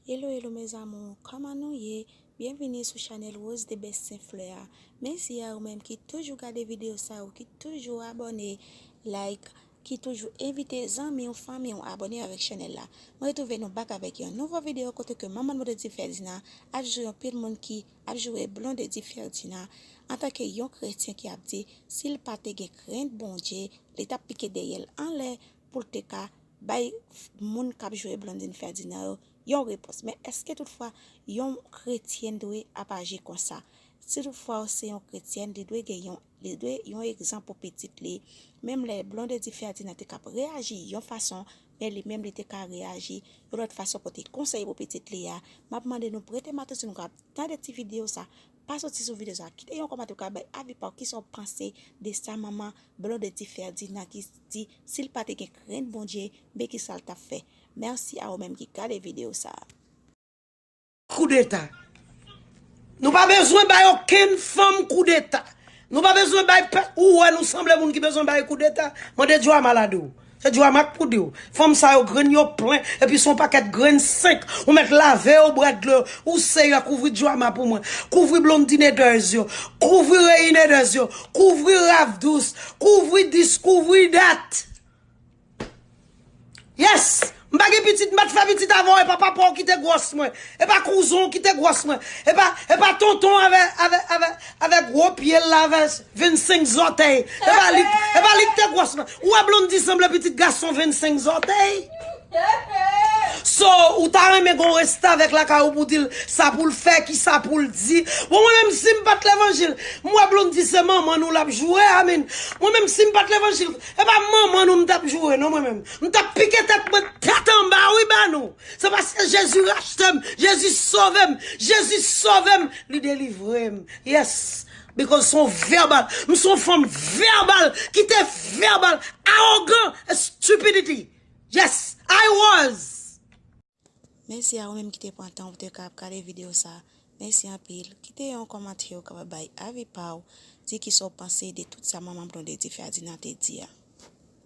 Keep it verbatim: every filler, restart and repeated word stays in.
Hello, hello mes amours, kòman nou ye? Byenvini sou chanèl Rose de Best Saint Fleur a. Mèsi a ou menm ki toujou gade videyo sa yo, ki toujou abòne, like, ki toujou envite zanmi w, fanmi w abòne avèk chanèl la. Mwen retwouve nou back avèk yon nouvo videyo kote ke manman Blondedy Ferdinand ap joure yon pil moun ki ap joure Blondedy Ferdinand antanke yon kretyen ki ap di si l pa te gen krent Bondye, li t ap pike dèyè l anlè pou l te ka bay moun k ap joure Blondedy Ferdinand yo yon repons. Men èske toutfwa yon kretyen dwe ap aji konsa? Si toutfwa w se yon kretyen, li dwe gen yon, li dwe yon egzanp pou pitit li. Menm lè Blondedy Ferdinand te k ap reyaji yon fason, men li menm li te ka reyaji yon lòt fason, pote konsèy pou pitit li a. M ap mande nou prete m atansyon, nou ka tande ti videyo sa, pa soti sou videyo sa, kite yon kòmantè, ou ka bay avi pa w, kisa w panse de sa manman Blondedy Ferdinand ki di si l pa te gen krent Bondye, men kisa l t ap fè. Mèsi a ou menm ki gade videyo sa. Koudeta. Nou pa bezwen bay okenn fanm koudeta. Nou pa bezwen bay pè, ou wè nou sanble moun ki bezwen bay koudeta. Mande Joama la di w. Se Joama k pou di w. Fanm sa yo grenn yo plen, epi se yon pakèt grenn senk. Ou mèt lave yo, bwè dlo. Ou Seyè, kouvri Joama pou mwen. Kouvri Blondedy Neders yo. Kouvri Rey Neders yo. Kouvri Raf Dous. Kouvri dis, kouvri dat. Yes! M pa gen pitit, m pa t fè pitit avè w, e pa papa w ki te gwòs mwen, e pa kouzen w ki te gwòs mwen, e pa, e pa tonton avè, avè, avè, avè gwo pye l la, avè vennsenk zòtèy, e pa li, e pa li ki te gwòs mwen. Ou wè Blondedy sanble pitit gason vennsenk zòtèy? So, ou ta renmen gon restavèk lakay ou pou di l sa pou l fè, ki sa pou l di. Bon, mwen menm, si m pa t levanjil, m wè Blondedy se manman nou l ap joure, amen. Mwen menm, si m pa t levanjil, e pa manman nou m t ap joure, non, mwen menm. M t ap pike tèt mwen tèt anba, wi, ba nou. Se paske Jezi rachte m, Jezi sove m, Jezi sove m, li delivre m. Yes. Because se yon vèbal. M se yon fanm vèbal ki te vèbal, awogan, stupidity. Yes, I was. Mèsi a ou menm ki te pran tan ou te ka ap gade videyo sa. Mèsi anpil. Kite yon kòmantè ou kapab bay avi pa w. Di kisa w panse de tout sa manman Blondedy Ferdinand te di a.